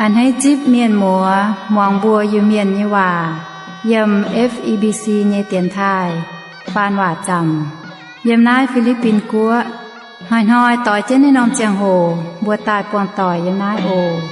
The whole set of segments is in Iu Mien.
A'hneiv zipv mienh muoz muangx mbuo Iu-Mienh nyei waac yiem F E B C nyei dienx taaih faan waac zaamc yiem naaiv Fi^li^bin Guoqv. Hnoi-hnoi doix jienv naaiv norm ziangh hoc mbuo daaih buangh doic yiem naaiv oc.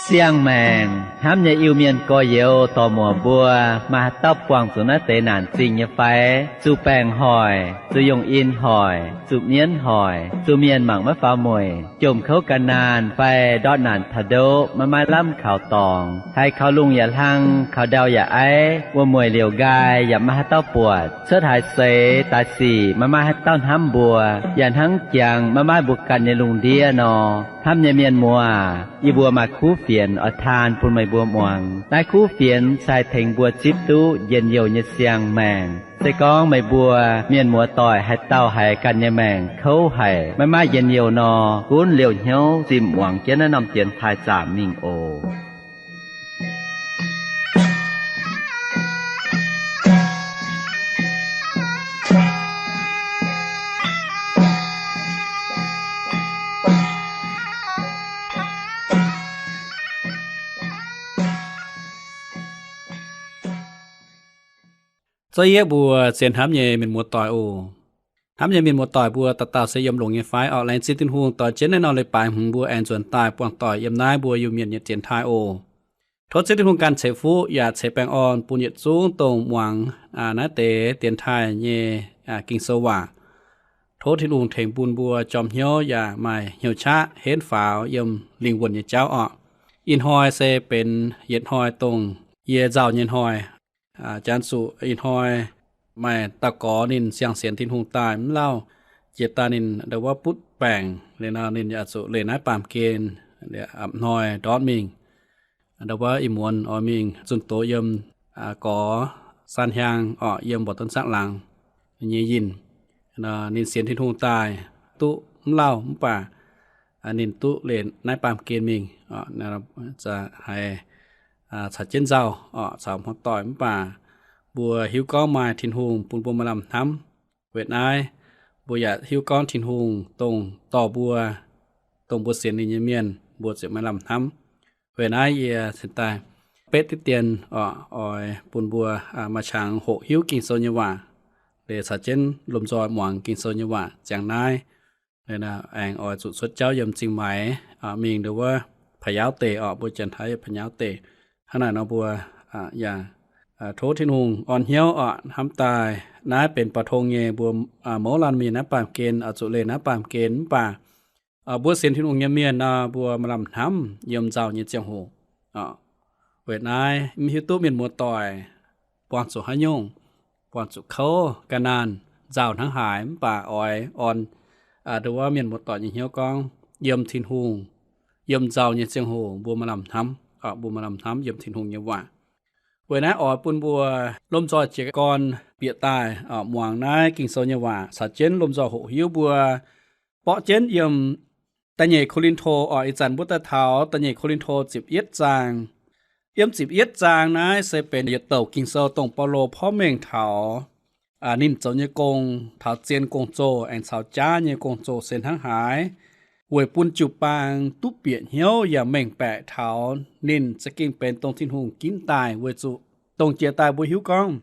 Siang-maengc hnamv nyei Iu-Mienh gorx-youz dorc-muoc mbuo, maaih haaix dauh buangh zuqc naaiv deix naanc zingh nyei fai? Zuqc baengc hoic, zuqc yungh in hoic, zuqc mienv hoic, zuqc mienh mangc maiv faaux mueic, jomc kouv gan naanh fai ndortv naanc taux ndoqv maiv maaih lamh kaux dorngx, haiz kaux lungh yaac hlang, kaux ndau yaac aiv, wuom-mueic liouc nqaai yaac maiv maaih haaix dauh buatc, cuotv haaix seix daaih sic maiv maaih haaix dauh hnamv mbuo, yaac hnangv jangx maiv maaih mbuo ganh nyei lungh ndiev nor. Hnamv nyei mienh muoz, yie mbuo maaih kuv fienx oix taan bun meih mbuo muangx. Naaiv kuv fienx se haih tengx mbuo zipv duqv njien-youh nyei siang-maengc. Se gorngv meih mbuo mienh muoz doic haaix dauh haiz ganh nyei maengc kouv haic, maiv maaih njien-youh nor, gunv liouh hnyouv zimh muangx jienv naaiv norm dienx taaih zaamc mingh oc. Za'gengh mbuo zien hnamv nyei mienh muoz doic oc. Hnamv nyei mienh muoz doic mbuo dauh dauh se yiem longx nyei fai? Orqc, laengz zingh Tin-Hungh doix jienv naaiv norm leiz-baaix hmz mbuo aengx nzuonx daaih buangh doic yiem naaiv mbuo Iu-Mienh nyei dienx taaih oc. Tov Ziouv Tin-Hungh ganh ceix fuqv yaac ceix baengh orn bun yietc zungv dongh muangx naaiv deix dienx taaih nyei Ging-Sou waac. Tov Tin-Hungh tengx bun mbuo jorm hnyouv yaac maaih hnyouv qaqv henv faaux yiem lingh wuonh nyei jauv orqc. Ih hnoi se benx yietc hnoi dongh yie nzauh nyei hnoi. Janx zuqc ih hnoi maaih dauh gorx ninh siang-sienx Tin-Hungh daaih mv lauh, jiex daaih ninh ndau wuov butv baengc liuz nor, ninh yaac zuqc leih naaiv baamh gen hnoi ndortv mingh. Ndau wuov ih muonz oix mingh zunh doz yiem gorx Saan Hiaang orqc, yiem Mbuox Donv Saangv Laangz nyei yinh. Ninh sienx Tin-Hungh daaih duqv mv lauh mv baac ninh duqv leih naaiv baamh gen mingh. Haiz caux jienv nzauh orqc, caux hmuangv doic mv baac mbuo hiuv gorngv maaih Tin-Hungh bun mbuo maaih lamh hnamv. Weic naaiv mbuo yaac hiuv gorngv Tin-Hungh dongh dorh mbuo, dongh mbuo sienx ninh nyei mienh, mbuo ziouc maaih lamh hnamv. Weic naaiv yie cingx daaih betv diqv dien orqc, oix bun mbuo maaih qangx hoqc hiuv Ging-Sou nyei waac, liuz caux jienv lomh nzoih muangx Ging-Sou nyei waac ziangx naaiv. Aengx oix zuqc cuotv jauv yiem Zingh Maix mingh ndau wuov Pa'yaauv Deic orqc, mbuo Janx-Taiv Pa'yaauv Deic. Hnangv naaic nor mbuo yaac tov Tin-Hungh orn hnyouv orqc, hnamv daaih naaiv benx ba'tong nyei mbuo mouz laanh mienh naaiv baamh gen oix zuqc leih naaiv baamh gen mv baac mbuo sienx Tin-Hungh nyei mienh nor, mbuo maaih lamh hnamv yiem nzauh nyei ziangh hoc. Weic naaiv mv hiuv duqv mienh muoz doic buangh zuqc haaix nyungc, buangh zuqc kouv, ga'naanh, nzauh hnangv haaix, mv baac oix orn ndau wuov mienh muoz doic nyei hnyouv gorngv yiem Tin-Hungh, yiem nzauh nyei ziangh hoc mbuo maaih lamh hnamv, mbuo maaih lamh hnamv yiem Tin-Hungh nyei waac. Weic naaiv oix bun mbuo lomh nzoih jiez gorn bieqc daaih muangx naaiv Ging-Sou nyei waac caux jienv lomh nzoih hoqc hiuv mbuo borqv jienv yiem da'nyeic Ko^lin^to orqc. Ih zanc mbuo daaih taux da'nyeic Ko^lin^to ziepc yietv zaang. Yiem ziepc yietv zaang naaiv se benx yietc douc Ging-Sou dongh Baulo porv mengh taux ninh zoux nyei gong, taux zien gong-zoh aengx caux jaav nyei gong-zoh se hnangv haaix, weic bun jiu-baang duqv bieqc hnyouv yaac mengh baeqc taux ninh za'gengh benx dongh Tin-Hungh ginv daaih. Weic zuqc dongh jiex daaih mbuo hiuv gorngv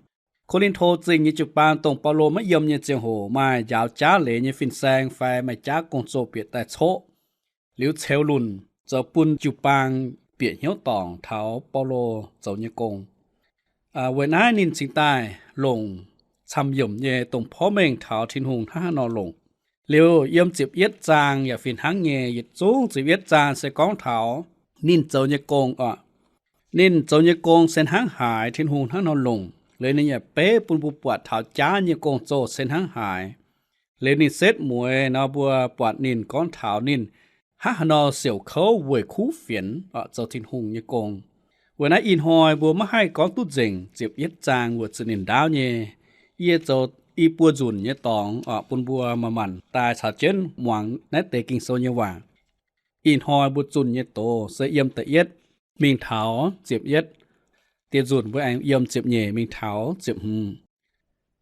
Ko^lin^to Zingh nyei jiu-baang dongh Baulo maiv yiem nyei ziangh hoc maaih njaaux jaav leiz nyei fin-saeng fai maaih jaav gong-zoh bieqc daaih coqv, liuz ceux lunc zoux bun jiu-baang bieqc hnyouv dorngc taux Baulo zoux nyei gong. Weic naaiv ninh cingx daaih longc camv-yomc nyei dongh porv mengh taux Tin-Hungh hnangv haaix nor longc. Liuz yiem ziepc yietv zaang yaac fih hnangv nyei. Yietc zungv ziepc yietv zaang se gorngv taux ninh zoux nyei gong oc. Ninh zoux nyei gong se hnangv haaix, Tin-Hungh hnangv nor longc. Liuz ninh yaac beiv bun mbuo buatc taux jaav nyei gong-zoh se hnangv haaix. Liuz ninh setv mueiz nor mbuo buatc ninh gorngv taux ninh hnangv haaix nor siouc kouv weic kuv fienx oc zoux Tin-Hungh nyei gong. Weic naaiv ih hnoi mbuo maiv haih gorngv duqv nzengc ziepc yietv zaang weic zuqc ninh ndaauv nyei. Yie zoux i buo nzunc nyei dorngx oc bun mbuo manc-manc daaih caux jienv muangx naaiv deix Ging-Sou nyei waac. Ih hnoi mbuo zunh nyei doz se yiem da'yietv mingh taux ziepc yietv. Dieh nzunc mbuo aengx yiem ziepc nyeic mingh taux ziepc hmz.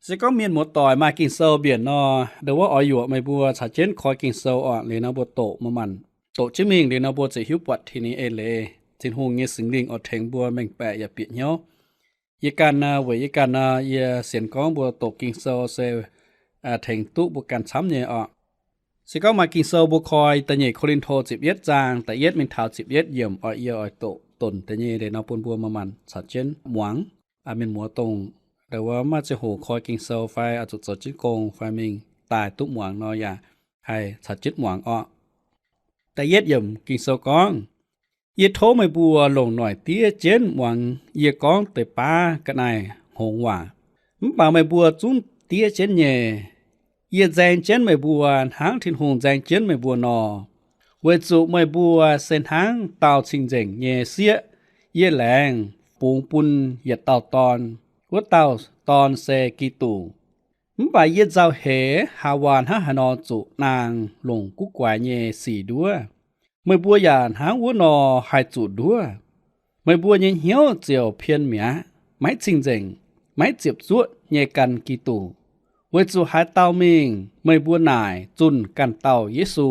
Se gorngv mienh muoz-doic maaih Ging-Sou mbienc nor, ndongc wuov oix yuoqc meih mbuo caux jienv koi Ging-Sou orqc. Liuz nor mbuo doqc maaih maanc doqc jienv mingh, liuz nor mbuo ziouc hiuv buatc tin ninh eix leiz, Tin-Hungh nyei Singx Lingh oix tengx mbuo mengh baeqc yaac bieqc hnyouv. Yie ganh, weic yie ganh nor, yie sienx gorngv mbuo doqc Ging-Sou se tengx duqv mbuo ganh camv nyei orqc. Se gorngv maaih Ging-Sou mbuo koi da'nyeic Ko^lin^to ziepc yietv zaang da'yietv mingh taux ziepc yietv yiemc orqc. Yie oix doqc donc deix nyei leiz nor bun mbuo maaih maanc caux jienv muangx. Mienh muoz dongh ndongc wuov maiv maaih ziangh hoc koi Ging-Sou fai oix zuqc zoux jienv gong fai mingh daaih duqv muangx nor yaac haih caux jienv muangx orqc. Da'yietv yiemc Ging-Sou gorngv, Yie tov meih mbuo longc noic diev jienv muangx yie gorngv deix baav ga'naaiv hngongx waac. Mv baac meih mbuo zungv diev jienv nyei. Yie nzaeng jienv meih mbuo hnangv Tin-Hungh nzaeng jienv meih mbuo nor, weic zuqc meih mbuo se hnangv dauh cing-nzengc nyei sieqv. Yie laengz bungx bun yietc dauh dorn. Wuov dauh dorn se Giduc. Mv baac yie nzauh heix Haawaa hnangv haaix nor zuqc naang longc guv guaix nyei sic nduov, meih mbuo yaac hnangv wuov nor haih zuqc nduov. Meih mbuo nyei hnyouv ziouc pien mi'aqv, maiv cing-nzengc, maiv ziepc zuoqv nyei gan Giduc. Weic zuqc haaix dauh mingh meih mbuo naaic zunh ganh dauh Yesu,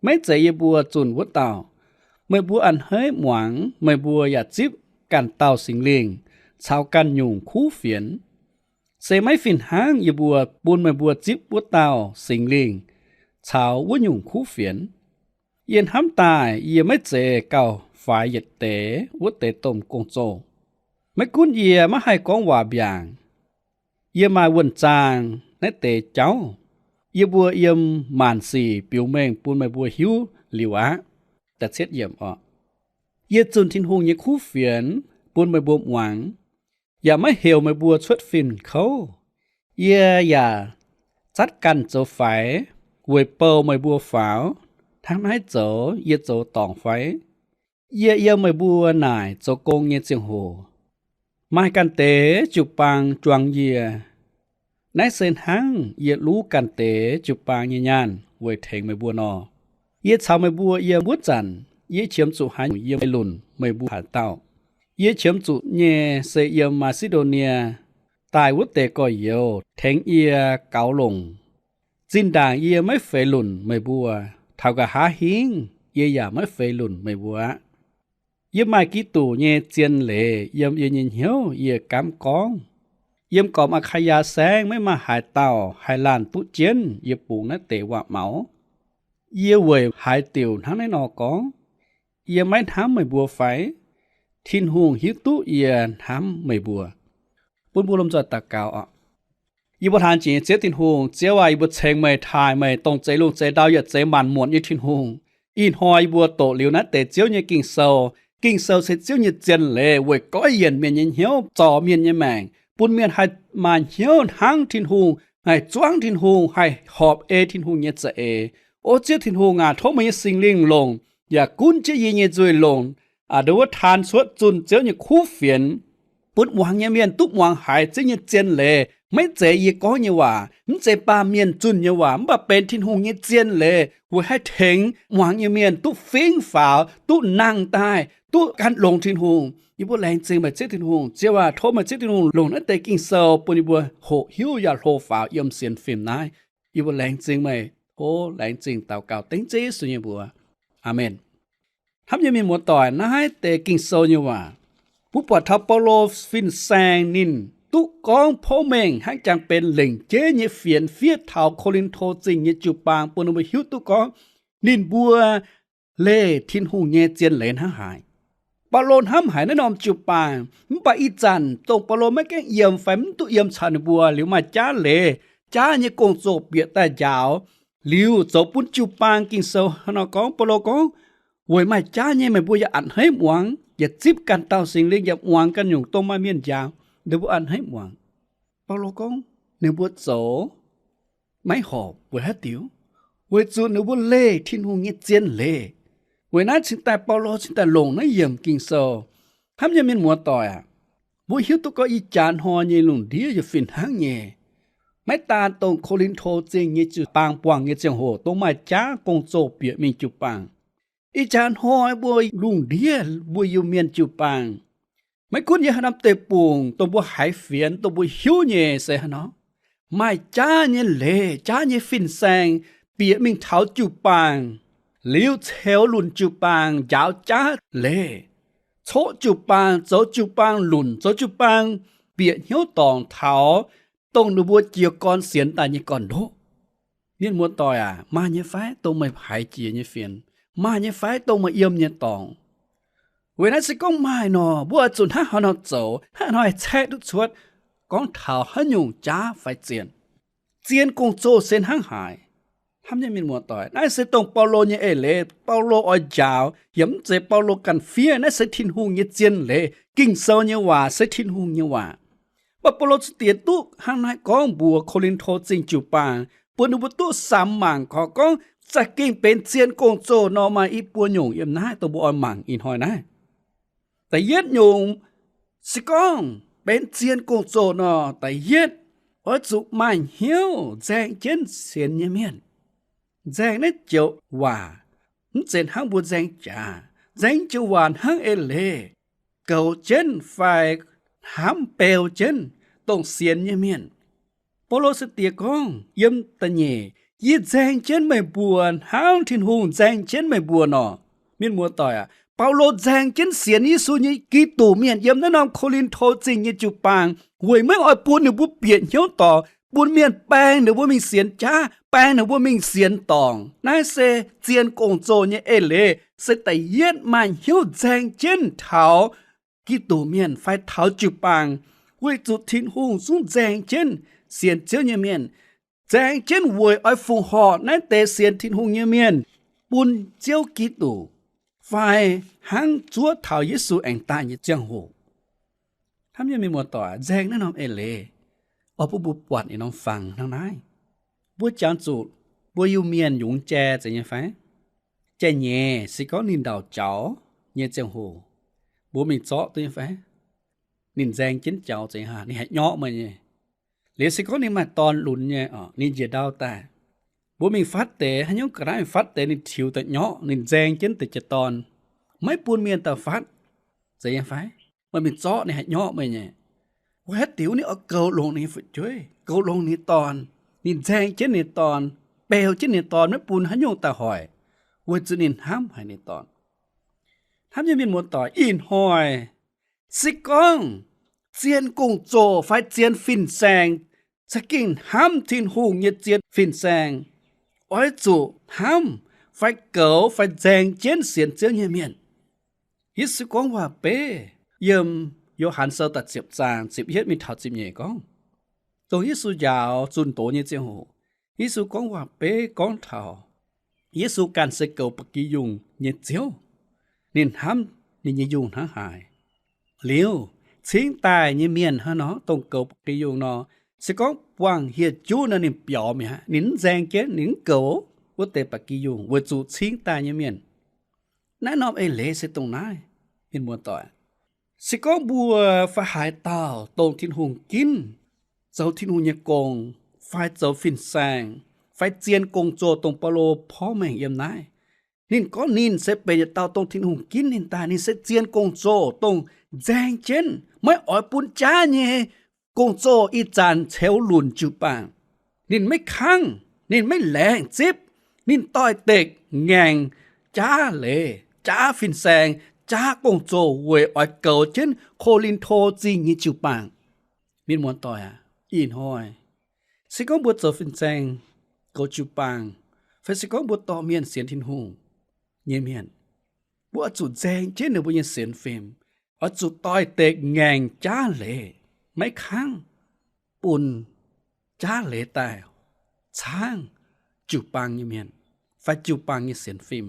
maiv zeiz yie mbuo zunh wuov dauh. Meih mbuo a'hneiv muangx, meih mbuo yaac zipv ganh dauh Singx Lingh caux ganh nyungc kuv fienx. Se maiv fih hnangv yie mbuo bun meih mbuo zipv wuov dauh Singx Lingh caux wuov nyungc kuv fienx. Yie hnamv daaih yie maiv zeiz gauh faix yietc deix wuov deix domh gong-zoh. Maiv gunv yie maiv haih gorngv waac mbiaangc, yie maaih wuonh zaang naaiv deix jauv. Yie mbuo yiem maanc sic biux mengh bun meih mbuo hiuv liuz aqv. Yie zunh Tin-Hungh nyei kuv fienx bun meih mbuo muangx, yaac maiv heuc meih mbuo cuotv fin-kouv. Yie yaac zatv ganh zoux faix weic bou meih mbuo faaux. Hnangv naaiv zoux yie zoux dorngc fai? Yie yiem meih mbuo naaic zoux gong nyei ziangh hoc, maaih ganh deix jiu-baang juang yie. Naaiv se hnangv yie luv ganh deix jiu-baang nyei nyaanh weic tengx meih mbuo nor. Yie caux meih mbuo yiem wuov zanc, yie qiemx zuqc haaix nyungc yiem feix lunc meih mbuo haaix dauh. Yie qiemx zuqc nyei se yiem Maa^si^ndo^nie daaih wuov deix gorx-youz tengx yie gaux longc. Zinh ndaangc yie maiv feix lunc meih mbuo, taux nqa'haav hingv yie yaac maiv feix lunc meih mbuo aqv. Yie maaih Giduc nyei zien leiz yiem yie nyei hnyouv yie gaamv gorngv, yiem gormx Aa^kaa^yaa Saengv maiv maaih haaix dauh haih laanh duqv jienv yie bungx naaiv deix waac-maux. Yie weic haaix diuc hnangv naaiv nor gorngv? Yie maiv hnamv meih mbuo fai? Tin-Hungh hiuv duqv yie hnamv meih mbuo. Bun mbuo lomh nzoih daux gaux oc. Yie mbuo hlaang jiex nyei Ziouv Tin-Hungh, Ziouv aac, yie mbuo ceng meih, taaih meih, dongh zeix lungh zeix ndau yaac zeix maanc muotc nyei Tin-Hungh. Ih hnoi yie mbuo doqc liuz naaiv deix Ziouv nyei Ging-Sou. Ging-Sou se Ziouv nyei zien leiz weic goiv yienc mienh nyei hnyouv, zorc mienh nyei maengc, bun mienh haih maaih hnyouv hnangv Tin-Hungh, haih zuangv Tin-Hungh, haih horpc ei Tin-Hungh nyei za'eix. O Ziouv Tin-Hungh aac, tov meih nyei Singx Lingh longc yaac gunv jienv yie nyei nzuih longc, aa, ndongc wuov taan cuotv zunh Ziouv nyei kuv fienx, bun muangx nyei mienh duqv muangx haiz Ziouv nyei zien leiz. Maiv zeiz yie gorngv nyei waac, mv zeiz baamh mienh zunh nyei waac, mv baac benx Tin-Hungh nyei zien leiz weic haih tengx muangx nyei mienh duqv fingv faaux, duqv nangh daaih, duqv gan longx Tin-Hungh. Yie mbuo laengz zingh meih Ziouv Tin-Hungh. Ziouv aac, tov meih Ziouv Tin-Hungh longc naaiv deix Ging-Sou bun yie mbuo hoqc hiuv yaac hlo faaux yiem sienx fim naaiv. Yie mbuo laengz zingh meih. Tov laengz zingh daux gaux dengv Ziouv Yesu nyei mbuox. Aamen. Hnamv nyei mienh muoz-doic, naaiv deix Ging-Sou nyei waac, mbuo buatc taux Baulo fin-saeng ninh duqv gorngv porv mengh hnangv jangx benx lengc jeiv nyei fienx fiev taux Ko^lin^to Zingh nyei jiu-baang bun ninh mbuo hiuv duqv gorngv ninh mbuo leih Tin-Hungh nyei zien leiz hnangv haaix. Baulo hnamv haic naaiv norm jiu-baang, mv baac ih zanc dongh Baulo maiv gaengh yiem fai mv duqv yiem caux ninh mbuo liuz, maaih jaav leiz, jaav nyei gong-zoh bieqc daaih njaaux, liuz zoux bun jiu-baang. Ging-Sou hnangv nor gorngv, Baulo gorngv, weic maaih jaav nyei meih mbuo yaac a'hneiv muangx, yaac zipv ganh dauh Singx Lingh, yaac muangx ganh nyungc dongh maaih mienh njaaux, ninh mbuo a'hneiv muangx. Baulo gorngv ninh mbuo zoux maiv horpc weic haaix diuc? Weic zuqc ninh mbuo leih Tin-Hungh nyei zien leiz. Weic naaiv cingx daaih Baulo cingx daaih longc naaiv yiemc Ging-Sou. Hnamv nyei mienh muoz-doic aac, mbuo hiuv duqv gorngv ih jaax hnoi nyei lungh ndiev yaac fih hnangv nyei. Maiv daan dongh Ko^lin^to Zingh nyei jiu-baang buangh nyei ziangh hoc dongh maaih jaav gong-zoh bieqc mingh jiu-baang. Ih jaax hnoi mbuo lungh ndiev mbuo Iu-Mienh jiu-baang, maiv gunv yiem haaix norm deic-bung, dongh mbuo haiz fienx, dongh mbuo hiuv nyei se haaix nor, maaih jaav nyei leiz, jaav nyei fin-saeng bieqc mingh taux jiu-baang, liuz ceux lunc jiu-baang njaaux jaav leiz, coqv jiu-baang, zoux jiu-baang lunc, zoux jiu-baang, bieqc hnyouv dorngc taux dongh ninh mbuo jiez gorn sienx daaih nyei gorn-ndoqv. Mienh muoz-doic aac, maaih nyei fai dongh meih haiz jiex nyei fienx? Maaih nyei fai dongh meih yiem nyei dorngx? Weic naaiv se gorngv maaih nor, mbuo oix zuqc hnangv haaix nor zoux, hnangv haaix nor haih caeqv duqv cuotv gorngv taux haaix nyungc jaav fai zien? Zien gong-zoh se hnangv haaix? Hnamv nyei mienh muoz-doic, naaiv se dongh Baulo nyei eix leiz. Baulo oix njaaux, yaac mv zeiz Baulo ganh fiev. Naaiv se Tin-Hungh nyei zien leiz. Ging-Sou nyei waac se Tin-Hungh nyei waac. Mv baac Baulo se diex duqv hnangv naaiv gorngv mbuox Ko^lin^to Zingh jiu-baang, bun ninh mbuo duqv samx mangc gorx gorngv za'gengh benx zien gong-zoh nor, maaih i buo nyungc yiem naaiv dongh mbuo oix mangc ih hnoi naaiv. Da'yietv nyungc, se gorngv benx zien gong-zoh nor, da'yietv, oix zuqc maaih hnyouv nzaeng jienv sienx nyei mienh. Nzaeng naaiv joux waac mv zeiz hnangv mbuo nzaeng jaax. Nzaeng joux waac hnangv eix leiz goux jienv fai hnamv beu jienv dongh sienx nyei mienh. Baulo se diex gorngv yiem da'nyeic, yie nzaeng jienv meih mbuo hnangv Tin-Hungh nzaeng jienv meih mbuo nor. Mienh muoz-doic aac, Baulo nzaeng jienv sienx Yesu nyei Giduc mienh yiem naaiv norm Ko^lin^to Zingh nyei jiu-baang weic maiv oix bun ninh mbuo bieqc hnyouv dorngc, bun mienh baeng ninh mbuo mingh sienx jaav, baeng ninh mbuo mingh sienx dorngc. Naaiv se zien gong-zoh nyei eix leiz, se da'yietv maaih hnyouv nzaeng jienv taux Giduc mienh fai taux jiu-baang, weic zuqc Tin-Hungh zungv nzaeng jienv sienx Ziouv nyei mienh, nzaeng jienv weic oix fongc horc naaiv deix sienx Tin-Hungh nyei mienh bun Ziouv Giduc, fai hnangv zuov taux Yesu aengx daaih nyei ziangh hoc. Hnamv nyei mienh muoz-doic, nzaeng naaiv norm eix leiz oix bun mbuo buatc nyei norm fangx hnangv naaiv. Mbuo jangx zuqc mbuo Iu-Mienh yungz jai zeiz nyei fai? Jai-nyeiz se gorngv ninh ndauc jaux nyei ziangh hoc, mbuo mingh zorqv duqv nyei fai? Ninh nzaeng jienv jaux zeiz haaix, ninh haih nyorqv meih nyei. Liuz se gorngv ninh maaih dorn lunx nyei, ninh njiec ndau daaih, mbuo mingh fatv deix, haaix nyungc ga'naaiv mingh fatv deix, ninh tiux daaih nyorqv, ninh nzaeng jienv deix jiex dorn, maiv bun mienh daaih fatv, zeiz nyei fai? Meih mingh zorqv ninh haih nyorqv meih nyei. Weic haaix diuc? Ninh oix goux longx ninh nyei fu'jueiv, goux longx ninh nyei dorn. Ninh nzaeng jienv ninh nyei dorn, beu jienv ninh nyei dorn, maiv bun haaix nyungc daaih hoic, weic zuqc ninh hnamv haic ninh nyei dorn. Hnamv nyei mienh muoz-doic, ih hnoi se gorngv zien gong-zoh fai zien fin-saeng, za'gengh hnamv Tin-Hungh nyei zien fin-saeng, oix zuqc hnamv fai goux fai nzaeng jienv sienx Ziouv nyei mienh. Yesu gorngv waac-beiv yiem Yo^han Sou da'ziepc zaang ziepc yietv mingh taux ziepc nyeic gorngv, dongh Yesu njaaux zunh doz nyei ziangh hoc, Yesu gorngv waac-beiv gorngv taux Yesu ganh se goux ba'gi yungh nyei Ziouv. Ninh hnamv ninh nyei yungh hnangv haaix. Liuz, cingv daaih nyei mienh hnangv nor, dongh goux ba'gi yungh nor, se gorngv buangh hieh juv nor, ninh biaux mi'aqv. Ninh mv nzaeng jienv, ninh mv goux wuov deix ba'gi yungh weic zuqc cingv daaih nyei mienh. Naaiv norm eix leiz se dongh naaiv, mienh muoz-doic. Se gorngv mbuo fai haaix dauh dongh Tin-Hungh ginv, zoux Tin-Hungh nyei gong, fai zoux fin-saeng, fai zien gong-zoh dongh Baulo porv mengh yiem naaiv, ninh gorngv ninh se benx yietc dauh dongh Tin-Hungh ginv ninh daaih. Ninh se zien gong-zoh dongh nzaeng jienv, maiv oix bun jaav nyei gong-zoh ih zanc ceux lunc jiu-baang. Ninh maiv kangv, ninh maiv laengz zipv, ninh doix-dekc ngaengc jaav leiz, jaav fin-saeng, jaav gong-zoh weic oix goux jienv Ko^lin^to Zingh nyei jiu-baang. Mienh muoz-doic aac, ih hnoi se gorngv mbuo zoux fin-saeng, goux jiu-baang, fai se gorngv mbuo dorh mienh sienx Tin-Hungh nyei mienh, mbuo oix zuqc nzaeng jienv ninh mbuo nyei sienx fim, oix zuqc doix-dekc ngaengc jaav leiz, maiv kangv bun jaav leiz daaih caangv jiu-baang nyei mienh fai jiu-baang nyei sienx fim,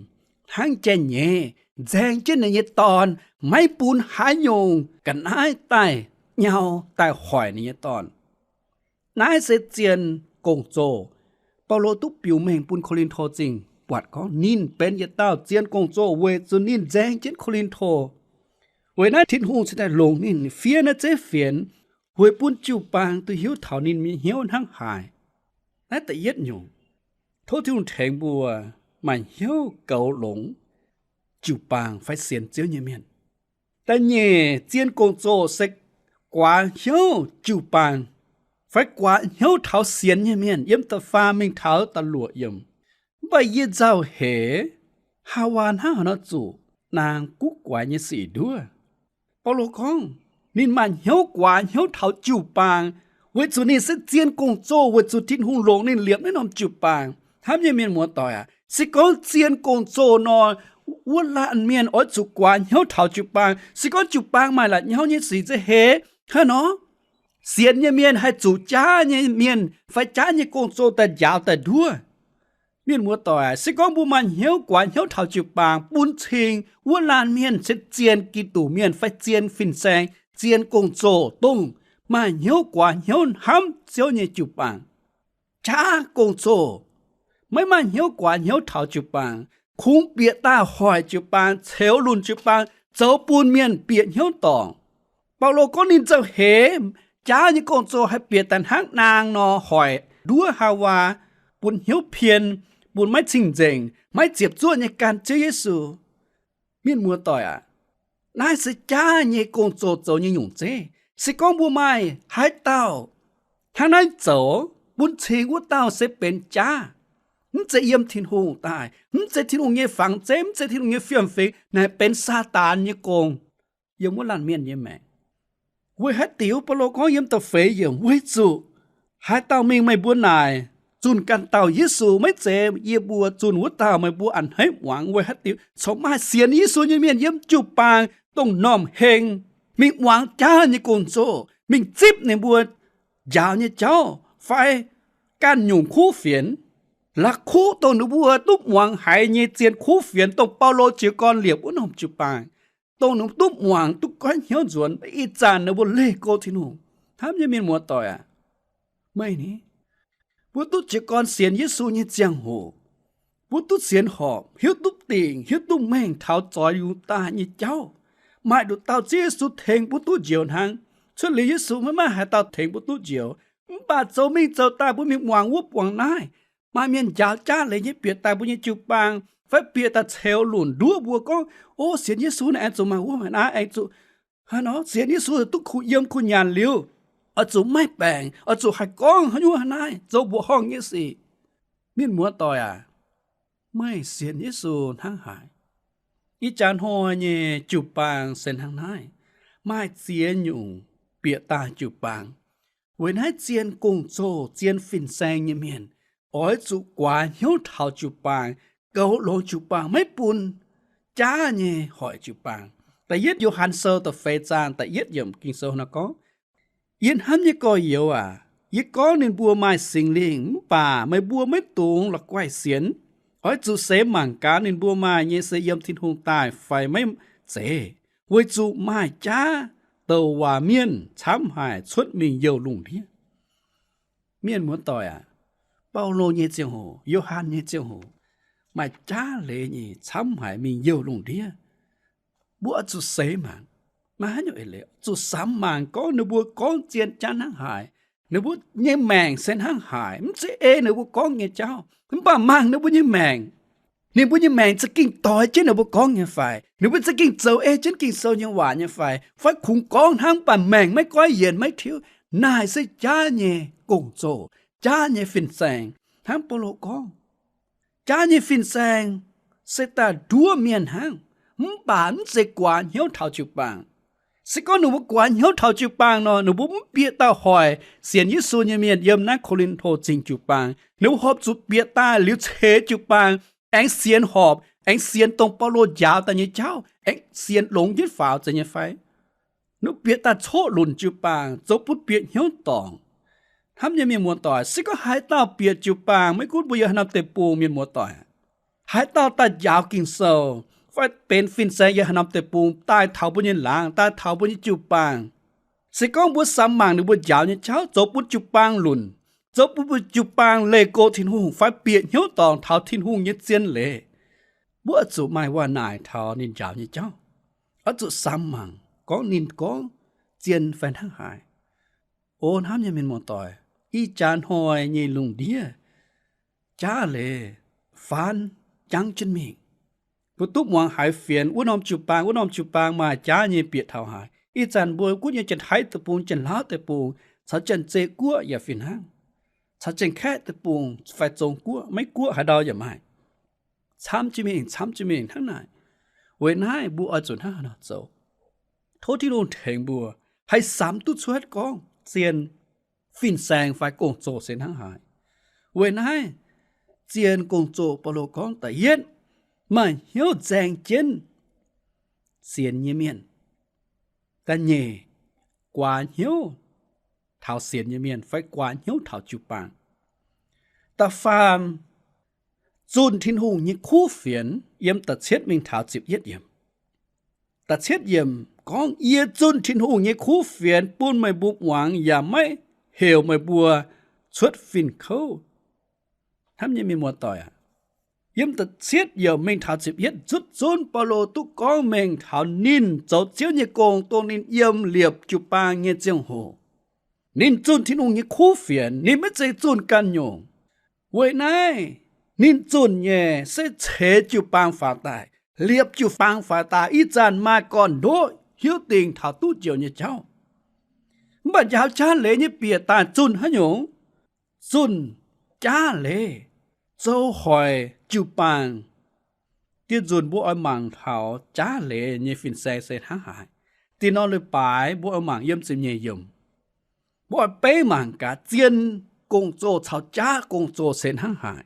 hnangv jai-nyeiz nzaeng jienv ninh nyei dorn, maiv bun haaix nyungc ga'naaiv daaih nyau daaih hoic ninh nyei dorn. Naaiv se zien gong-zoh. Baulo duqv biux mengh bun Ko^lin^to Zingh buatc gorngv ninh benx yietc dauh zien gong-zoh weic zuqc ninh nzaeng jienv Ko^lin^to. Weic naaiv Tin-Hungh cingx daaih longc ninh fiev naaiv zeiv fienx, weic bun jiu-baang duqv hiuv taux ninh nyei hnyouv hnangv haaix. Naaiv da'yietv nyungc, tov Tin-Hungh tengx mbuo maaih hnyouv goux longx jiu-baang fai sienx Ziouv nyei mienh. Da'nyeic, zien gong-zoh se guaax hnyouv jiu-baang. fai guaax hnyouv taux sienx nyei mienh yiem da'faam mingh taux da'luoqc yiemc. Mv baac yie nzauh heix, Haawaa hnangv haaix nor zuqc naang guv guaix nyei sic nduov? Baulo gorngv, ninh maaih hnyouv guaax hnyouv taux jiu-baang, weic zuqc ninh se zien gong-zoh weic zuqc Tin-Hungh longc ninh liepc naaiv norm jiu-baang. Hnamv nyei mienh muoz-doic aac, se gorngv zien gong-zoh nor, wuov laanh mienh oix zuqc guaax hnyouv taux jiu-baang. Se gorngv jiu-baang maaih la'nyauv nyei sic nza'heix hnangv nor, sienx nyei mienh haih zuqc jaav nyei mienh fai jaav nyei gong-zoh daaih njaaux daaih nduov. Mienh muoz-doic aac, se gorngv mbuo maaih hnyouv guaax hnyouv taux jiu-baang, bun cing wuov laanh mienh se zien Giduc mienh fai zien fin-saeng, zien gong-zoh, dongh maaih hnyouv guaax hnyouv hnamv Ziouv nyei jiu-baang, jaav gong-zoh, maiv maaih hnyouv guaax hnyouv taux jiu-baang, kungx bieqc daaih hoic jiu-baang, ceux lunc jiu-baang, zoux bun mienh bieqc hnyouv dorngc. Baulo gorngv ninh nzauh heix, jaav nyei gong-zoh haih bieqc daaih hnangv naang nor hoic nduov Haawaa, bun hnyouv pien, bun maiv cing-nzengc, maiv ziepc zuoqv nyei gan Ziouv Yesu. Mienh muoz-doic aac, naaiv se jaav nyei gong-zoh zoux nyei nyungc zeiv. Se gorngv mbuo maaih haaix dauh hnangv naaiv zoux, bun cing wuov dauh se benx jaav, mv zeiz yiem Tin-Hungh daaih, mv zeiz Tin-Hungh nyei fangx zeiv, mv zeiz Tin-Hungh nyei fiem-fingx, naaic benx Saadaan nyei gong yiem wuov laanh mienh nyei maengc. Weic haaix diuc Baulo gorngv yiem da'feix yiemc, weic zuqc haaix dauh mingh meih mbuo naaic zunh ganh dauh Yesu, maiv zeiz yie mbuo zunh wuov dauh, meih mbuo a'hneiv muangx. Weic haaix diuc? Corc maaih sienx Yesu nyei mienh yiem jiu-baang dongh normh heng mingh muangx jaav nyei gong-zoh, mingh zipv ninh mbuo njaaux nyei jauv fai ganh nyungc kuv fienx, la'kuqv dongh ninh mbuo duqv muangx haiz nyei zien kuv fienx, dongh Baulo jiez gorn liepc wuov norm jiu-baang, dongh ninh mbuo duqv muangx duqv goiv hnyouv nzuonx, ih zanc ninh mbuo leih go Tin-Hungh. Hnamv nyei mienh muoz-doic aac, meih ni, mbuo duqv jiez gorn sienx Yesu nyei ziangh hoc, mbuo duqv sienx horpc, hiuv duqv dingc, hiuv duqv mengh taux zoix yungz daaih nyei jauv, maaih nduqc dauh Ziouv Yesu tengx mbuo duqv njoux hnangv. Cuotv liuz Yesu maiv maaih haaix dauh tengx mbuo duqv njoux. Mv baac zoux mingh zoux daaih mbuo mingh muangx wuov muangx naaiv, maaih mienh njaaux jaav leiz nyei bieqc daaih mbuo nyei jiu-baang, fai bieqc daaih ceux lunc nduov mbuo gorngv, o, sienx Yesu naaiv aengx zuqc maaih wuov maaih naaiv, aengx zuqc hnangv nor, sienx Yesu duqv kuh yiem kuh nyanc liuz, oix zuqc maiv baengc, oix zuqc haih gorngv haaix nyungc haaix naaiv, zoux mbuoqc horngh nyei sic. Mienh muoz-doic aac, meih sienx Yesu hnangv haaix? Ih jaax hnoi nyei jiu-baang se hnangv naaiv, maaih ziex nyungc bieqc daaih jiu-baang. Weic naaiv zien gong-zoh, zien fin-saeng nyei mienh oix zuqc guaax hnyouv taux jiu-baang, goux longx jiu-baang, maiv bun jaav nyei hoic jiu-baang. Da'yietv Yo^han Sou da'feix zaang da'yietv yiemc Ging-Sou nor gorngv, Yie hnamv nyei gorx-youz aac, yie gorngv ninh mbuo maaih Singx Lingh mv baac meih mbuo maiv dungx la'guaih sienx. Oix zuqc seix mangc gaax ninh mbuo maaih nyei se yiem Tin-Hungh daaih fai maiv zeiz, weic zuqc maaih jaav douc waac mienh camv haic cuotv mingh youh lungh ndiev. Mienh muoz-doic aac, Baulo nyei ziangh hoc, Yo^han nyei ziangh hoc, maaih jaav leiz nyei camv haic mingh youh lungh ndiev. Mbuo oix zuqc seix mangc, maiv haaix nyungc eix leiz, zuqc samx mangc gorngv ninh mbuo gorngv zien jaav hnangv haaix. Ninh mbuo nyei maengc se hnangv haaix, mv zeiz ei ninh mbuo gorngv nyei jauv, mv baac mangc ninh mbuo nyei maengc. Ninh mbuo nyei maengc za'gengh doix jienv ninh mbuo gorngv nyei fai? Ninh mbuo za'gengh zoux ei jienv Ging-Sou nyei waac nyei fai? Fai kungx gorngv hnangv mv baac maengc maiv goiv yienc maiv tiuv? Naaic se jaav nyei gong-zoh, jaav nyei fin-saeng. Hnangv Baulo gorngv, jaav nyei fin-saeng se daaih nduov mienh hnangv, mv baac mv zeiz guaax hnyouv taux jiu-baang. Se gorngv ninh mbuo guaax hnyouv taux jiu-baang nor, ninh mbuo mv bieqc dauh hoic sienx Yesu nyei mienh yiem naaiv Ko^lin^to Zingh jiu-baang. Ninh mbuo horpc zuqc bieqc daaih liuz ceix jiu-baang, aengx sienx horpc, aengx sienx dongh Baulo njaaux daaih nyei jauv, aengx sienx longx jienv faaux zeiz nyei fai? Ninh mbuo bieqc daaih coqv lunc jiu-baang, zoux bun bieqc hnyouv dorngc. Hnamv nyei mienh muoz-doic, se gorngv haaix dauh bieqc jiu-baang, maiv gunv mbuo yiem haaix norm deic-bung, mienh muoz-doic, haaix dauh daaih njaaux Ging-Sou fai benx fin-saeng yiem haaix norm deic-bung, daaih taux mbuo nyei laangz, daaih taux mbuo nyei jiu-baang, se gorngv mbuo samx mangc ninh mbuo njaaux nyei jauv, zoux bun jiu-baang lunc, zoux bun mbuo jiu-baang leih go Tin-Hungh fai bieqc hnyouv dorngc taux Tin-Hungh nyei zien leiz, mbuo oix zuqc maaih waac naaic taux ninh njaaux nyei jauv. Oix zuqc samx mangc gorngv ninh gorngv zien fai hnangv haaix. O hnamv nyei mienh muoz-doic, ih jaax hnoi nyei lungh ndiev jaav leiz faanv jangv jienv mingh. Mbuo duqv muangx haiz fienx wuov norm jiu-baang, wuov norm jiu-baang maaih jaav nyei bieqc taux haaix. Ih zanc mbuo gunv nyei Janx-Taiv deic-bung, Janx-Laauv deic-bung, caux Janx-Zei Guoqv yaac fih hnangv, caux Janx-Kaeqv deic-bung fai Zong-Guoqv, Meiv-Guoqv haaix ndau yaac maaih. Camv jienv mingh, camv jienv mingh hnangv naaic. Weic naaiv mbuo oix zuqc hnangv haaix nor zoux? Tov Tin-Hungh tengx mbuo haih samx duqv cuotv gorngv zien fin-saeng fai gong-zoh se hnangv haaix. Weic naaiv zien gong-zoh Baulo gorngv da'yietv, maaih hnyouv nzaeng jienv sienx nyei mienh. Da'nyeic, guaax hnyouv taux sienx nyei mienh fai guaax hnyouv taux jiu-baang. Da'faam, zunh Tin-Hungh nyei kuv fienx, yiem da'cietv mingh taux ziepc yietv yiemc. Da'cietv yiemc gorngv, yie zunh Tin-Hungh nyei kuv fienx bun meih mbuo muangx yaac maiv heuc meih mbuo cuotv fin-kouv. Hnamv nyei mienh muoz-doic aac, yiem da'cietv yiemc mingh taux ziepc yietv yiemc zutv zunv Baulo duqv gorngv mengh taux ninh zoux Ziouv nyei gong dongh ninh yiem liepc jiu-baang nyei ziangh hoc. Ninh zunh Tin-Hungh nyei kuv fienx, ninh maiv zeiz zunh ganh nyungc. Weic naaiv ninh zunh nyei se ceix jiu-baang faaux daaih, liepc jiu-baang faaux daaih, ih zanc maaih gorn-ndoqv hiuv dingc taux duqv njoux nyei jauv. Mv baac njaaux jaav leiz nyei bieqc daaih zunh haaix nyungc? Zunh jaav leiz, zoux hoic jiu-baang. Dieh nzunc mbuo oix mangc taux jaav leiz nyei fin-saeng se hnangv haaix. Dinh norm leiz-baaix mbuo oix mangc yiem ziepc nyeic yiemc. Mbuo oix beiv mangc gaax zien gong-zoh caux jaav gong-zoh se hnangv haaix.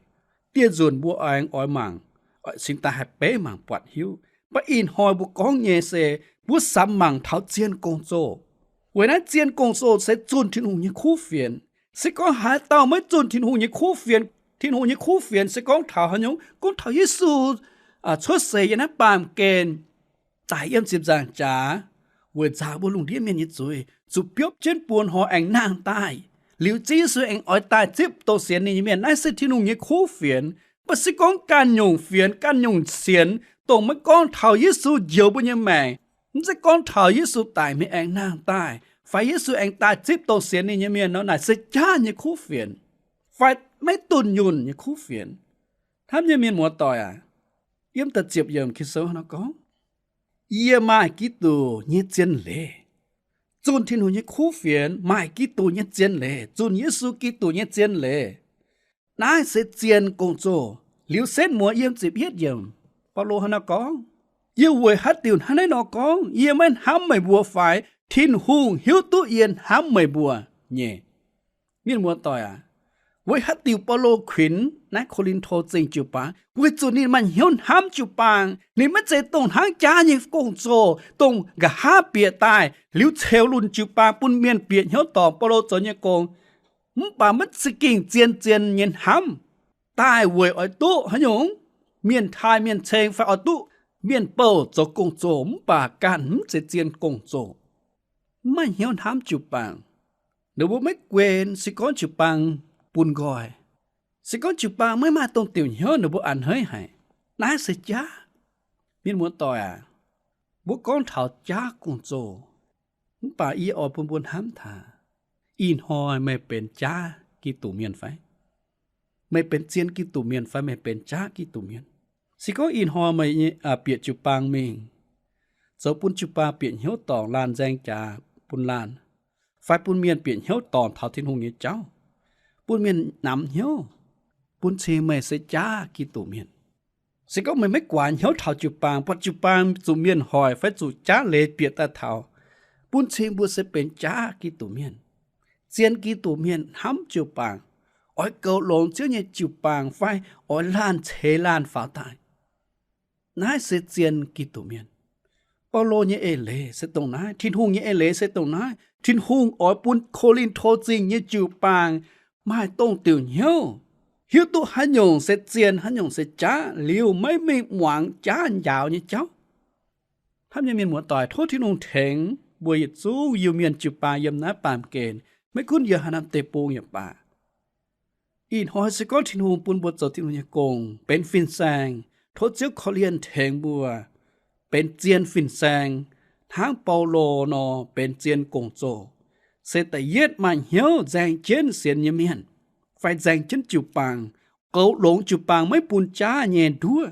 Dieh nzunc mbuo aengx oix mangc, oix cingx daaih haih beiv mangc buatc hiuv. Mv baac ih hnoi mbuo gorngv nyei se mbuo samx mangc taux zien gong-zoh. Weic naaiv zien gong-zoh se zunh Tin-Hungh nyei kuv fienx. Se gorngv haaix dauh maiv zunh Tin-Hungh nyei kuv fienx, Tin-Hungh nyei kuv fienx se gorngv taux haaix nyungc? Gorngv taux Yesu cuotv seix yiem naaiv baamh gen daic yiem ziepc nzaangc jaax weic nzaaux mbuo lungh ndiev mienh nyei zuiz, zuqc biopv jienv buo hnoi aengx nangh daaih. Liuz Ziouv Yesu aengx oix daaih zipv dongh sienx ninh nyei mienh. Naaiv se Tin-Hungh nyei kuv fienx. Mv baac se gorngv ganh nyungc fienx, ganh nyungc sienx, dongh maiv gorngv taux Yesu njoux mbuo nyei maengc, mv zeiz gorngv taux Yesu daic mingh aengx nangh daaih, fai Yesu aengx daaih zipv dongh sienx ninh nyei mienh nor, naaic se jaav nyei kuv fienx, fai maiv dunh yunh nyei kuv fienx. Hnamv nyei mienh muoz-doic aac, yiem da'ziepc yiemc Ging-Sou nor gorngv, yie maaih Giduc nyei zien leiz. Zunh Tin-Hungh nyei kuv fienx maaih Giduc nyei zien leiz, zunh Yesu Giduc nyei zien leiz. Naaiv se zien gong-zoh. Liuz setv muoz yiem ziepc yietv yiemc, Baulo hnangv naaiv gorngv, yie weic haaix diuc hnangv naaiv nor gorngv? Yie maiv hnamv meih mbuo fai? Tin-Hungh hiuv duqv yie hnamv meih mbuo nyei. Mienh muoz-doic aac, weic haaix diuc Baulo kuinx naaiv Ko^lin^to Zingh jiu-baang? Weic zuqc ninh maaih hnyouv hnamv jiu-baang. Ninh maiv zeiz dongh hnangv jaav nyei gong-zoh, dongh nqa'haav bieqc daaih liuz ceux lunh jiu-baang bun mienh bieqc hnyouv dorngc Baulo zoux nyei gong. Mv baac maiv za'gengh zien-zien nyei hnamv daaih weic oix duqv haaix nyungc? Mienh taaih mienh ceng fai oix duqv mienh bouh zoux gong-zoh, mv baac ganh mv zeiz zien gong-zoh. Mv maaih hnyouv hnamv jiu-baang. Ninh mbuo maiv guen se gorngv jiu-baang bun nqoi, se gorngv jiu-baang maiv maaih dongh diuc hnyouv ninh mbuo a'hneiv haic. Naaiv se jaav. Mienh muoz-doic aac, mbuo gorngv taux jaav gong-zoh, mv baac yie oix bun mbuo hnamv taux, ih hnoi meih benx jaav Giduc mienh fai? Meih benx zien Giduc mienh fai meih benx jaav Giduc mienh? Se gorngv ih hnoi meih bieqc jiu-baang mingh, zoux bun jiu-baang bieqc hnyouv dorngc laanh nzaeng jaax bun laanh, fai bun mienh bieqc hnyouv dorngc taux Tin-Hungh nyei jauv, bun mienh namx hnyouv, bun cing meih se jaav Giduc mienh. Se gorngv meih maiv guaax hnyouv taux jiu-baang, buatc jiu-baang zuqc mienh hoic fai zuqc jaav leiz bieqc daaih taux, bun cing mbuo se benx jaav Giduc mienh, zien Giduc mienh, hnamv jiu-baang, oix goux longx Ziouv nyei jiu-baang fai oix laanh ceix laanh faaux daaih. Naaiv se zien Giduc mienh. Baulo nyei eix leiz se dongh naaiv. Tin-Hungh nyei eix leiz se dongh naaiv. Tin-Hungh oix bun Ko^lin^to Zingh nyei jiu-baang maaih dongh diuc hnyouv, hiuv duqv haaix nyungc se zien, haaix nyungc se jaav, liuz maiv mingh muangx jaav njaaux nyei jauv. Hnamv nyei mienh muoz-doic, tov Tin-Hungh tengx mbuo yietc zungv Iu-Mienh jiu-baang yiem naaiv baamh gen, maiv gunv yiem haaix norm deic-bung yaac baac. Ih hnoi se gorngv Tin-Hungh bun mbuo zoux Tin-Hungh nyei gong, benx fin-saeng, tov Ziouv korv-lienh tengx mbuo benx zien fin-saeng, hnangv Baulo nor benx zien gong-zoh. Se da'yietv maaih hnyouv nzaeng jienv sienx nyei mienh, fai nzaeng jienv jiu-baang, goux longx jiu-baang maiv bun jaav nyei nduov.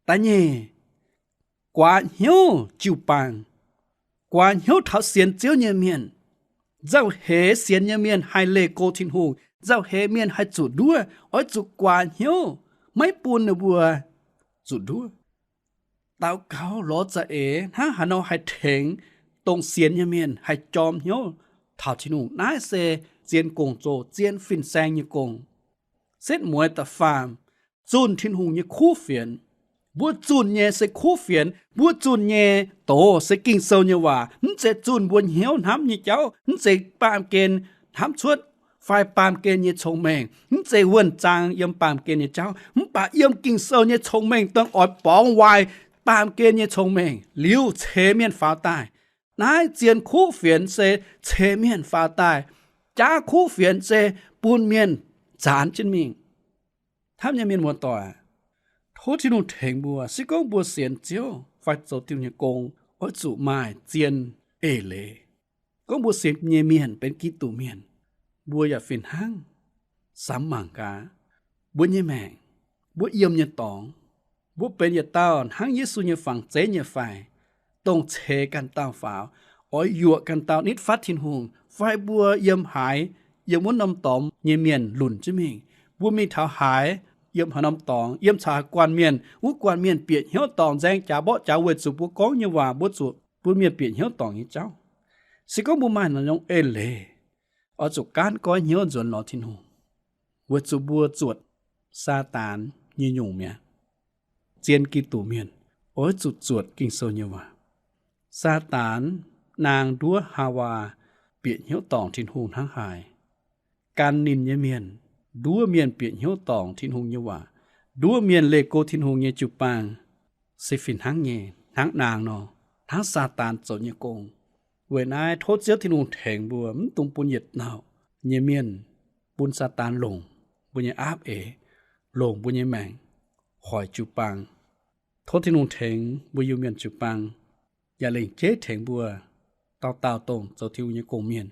Da'nyeic, guaax hnyouv jiu-baang, guaax hnyouv taux sienx Ziouv nyei mienh. Nzauh heix sienx nyei mienh haih leih go Tin-Hungh. Nzauh heix mienh haih zuqc nduov. Oix zuqc guaax hnyouv, maiv bun ninh mbuo zuqc nduov. Daux gaux lorz za'eix hnangv haaix nor haih tengx dongh sienx nyei mienh haih jorm hnyouv taux Tin-Hungh. Naaiv se zien gong-zoh, zien fin-saeng nyei gong. Setv mueiz da'faam, zunh Tin-Hungh nyei kuv fienx. Mbuo zunh nyei se kuv fienx. Mbuo zunh nyei doz se Ging-Sou nyei waac. Mv zeiz zunh mbuo hnyouv hnamv nyei jauv, mv zeiz baamh gen hnamv cuotv fai baamh gen nyei cong-mengh, mv zeiz wuonh zaang yiem baamh gen nyei jauv, mv baac yiem Ging-Sou nyei cong-mengh dongh oix borngz waaic baamh gen nyei cong-mengh liuz ceix mienh faaux daaih. Naaiv zien kuv fienx se ceix mienh faaux daaih. Jaav kuv fienx se bun mienh zaanx jienv mingh. Hnamv nyei mienh muoz-doic, tov Tin-Hungh tengx mbuo. Se gorngv mbuo sienx Ziouv fai zoux Tin-Hungh nyei gong, oix zuqc maaih zien eix leiz. Gorngv mbuo sienx nyei mienh benx Giduc mienh, mbuo yaac fih hnangv samx mangc gaax mbuo nyei maengc, mbuo yiem nyei dorngx, mbuo benx yietc dauh hnangv Yesu nyei fangx zeiv nyei fai, dongh ceix ganh dauh faaux, oix yuoqc ganh dauh nitv fatv Tin-Hungh, fai mbuo yiem haaix, yiem wuov norm dorngx nyei mienh lunc jienv mingh, mbuo mingh taux haaix, yiem haaix norm dorngx, yiem caux haaix guanh mienh, wuov guanh mienh bieqc hnyouv dorngc, nzaeng jaax mborqv jaax weic zuqc mbuo gorngv nyei waac, mbuo zuqc bun mienh bieqc hnyouv dorngc nyei jauv. Se gorngv mbuo maaih naaiv norm eix leiz, oix zuqc gaanv goiv hnyouv nzuonx lorz Tin-Hungh, weic zuqc mbuo zuotc Saadaan nyei nyungc mi'aqv. Zien Giduc mienh oix zuqc zuotc Ging-Sou nyei waac. Saadaan naang nduov Haawaa bieqc hnyouv dorngc Tin-Hungh hnangv haaix, gan ninh nyei mienh, nduov mienh bieqc hnyouv dorngc Tin-Hungh nyei waac, nduov mienh leih go Tin-Hungh nyei jiu-baang, se fih hnangv nyei, hnangv naang nor, hnangv Saadaan zoux nyei gong. Weic naaiv tov Ziouv Tin-Hungh tengx mbuo mv dungx bun yietc dauh nyei mienh, bun Saadaan longc mbuo nyei aapv eix, longc mbuo nyei maengc hoic jiu-baang. Tov Tin-Hungh tengx mbuo Iu-Mienh jiu-baang, yaac lengc jeiv tengx mbuo dauh dauh dongh zoux Tin-Hungh nyei gong-mienh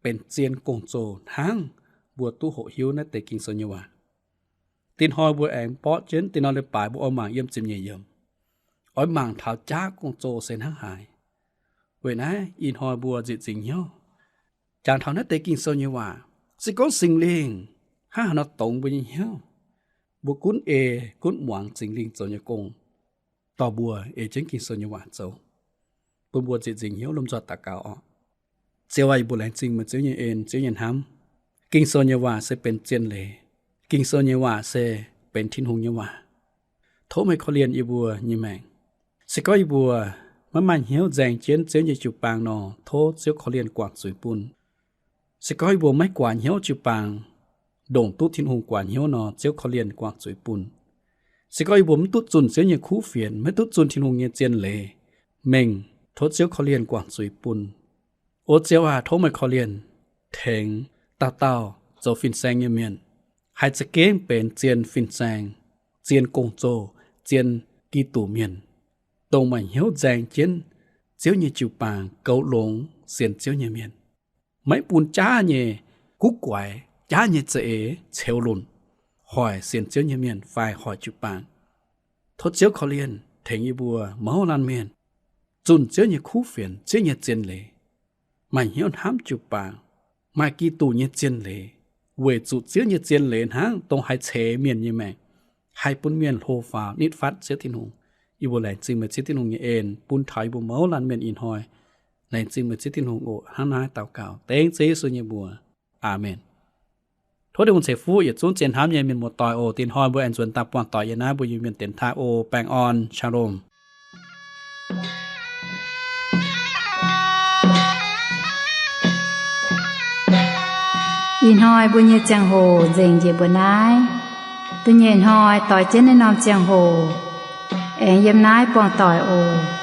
benx zien gong-zoh hnangv mbuo duqv hoqc hiuv naaiv deix Ging-Sou nyei waac. Dinh hnoi mbuo aengx borqv jienv dinh hnoi leiz-baaix mbuo oix mangc yiem ziepc nyeic yiemc, oix mangc taux jaav gong-zoh se hnangv haaix. Weic naaiv ih hnoi mbuo nzieqc nzingc hnyouv. Jangx taux naaiv deix Ging-Sou nyei waac, se gorngv Singx Lingh hnangv haaix nor dongz mbuo nyei hnyouv, mbuo gunv ei gunv muangx Singx Lingh zoux nyei gong, dorh mbuo ei jienv Ging-Sou nyei waac zoux. Bun mbuo nzieqc nzingc hnyouv lomh nzoih daux gaux oc. Ziouv aac, yie mbuo laengz zingh meih Ziouv nyei en, Ziouv nyei hnamv. Ging-Sou nyei waac se benx zien leiz. Ging-Sou nyei waac se benx Tin-Hungh nyei waac. Tov meih korv-lienh yie mbuo nyei maengc. Se gorngv yie mbuo maiv maaih hnyouv nzaeng jienv Ziouv nyei jiu-baang nor, tov Ziouv korv-lienh guangc zuiz bun. Se gorngv yie mbuo maiv guaax hnyouv jiu-baang, ndongc duqv Tin-Hungh guaax hnyouv nor, Ziouv korv-lienh guangc zuiz bun. Se gorngv yie mbuo maiv duqv zunh Ziouv nyei kuv fienx, maiv duqv zunh Tin-Hungh nyei zien leiz, mengh tov Ziouv korv-lienh guangc zuiz bun. O Ziouv aac, tov meih korv-lienh tengx dauh dauh zoux fin-saeng nyei mienh, haih za'gengh benx zien fin-saeng, zien gong-zoh, zien Giduc mienh, dongh maaih hnyouv nzaeng jienv Ziouv nyei jiu-baang, goux longx sienx Ziouv nyei mienh, maiv bun jaav nyei guv guaix, jaav nyei za'eix ceux lunc hoic sienx Ziouv nyei mienh fai hoic jiu-baang. Tov Ziouv korv-lienh tengx yie mbuo mouz laanh mienh zunh Ziouv nyei kuv fienx, Ziouv nyei zien leiz, maaih hnyouv hnamv jiu-baang, maaih Giduc nyei zien leiz, weic zuqc Ziouv nyei zien leiz hnangv dongh haih ceix mienh nyei maengc, haih bun mienh hlo faaux nitv fatv Ziouv Tin-Hungh. Yie mbuo laengz zingh meih Ziouv Tin-Hungh nyei en bun taux yie mbuo mouz laanh mienh ih hnoi. Laengz zingh meih Ziouv Tin-Hungh oc. Hnangv naaiv daux gaux dengv Ziouv Yesu nyei mbuox. Aamen. Tov Tin-Hungh ceix fuqv yietc zungv zien hnamv nyei mienh muoz-doic oc. Dinh hnoi mbuo aengx nzuonx daaih buangh doic yiem naaiv mbuo Iu-Mienh dienx taaih oc. Baengh orn. Shalom. Ih hnoi mbuo nyei ziangh hoc nzengc njiec mbuo naaiv. Da'nyeic hnoi doix jienv naaiv norm ziangh hoc aengx yiem naaiv buangh doic oc.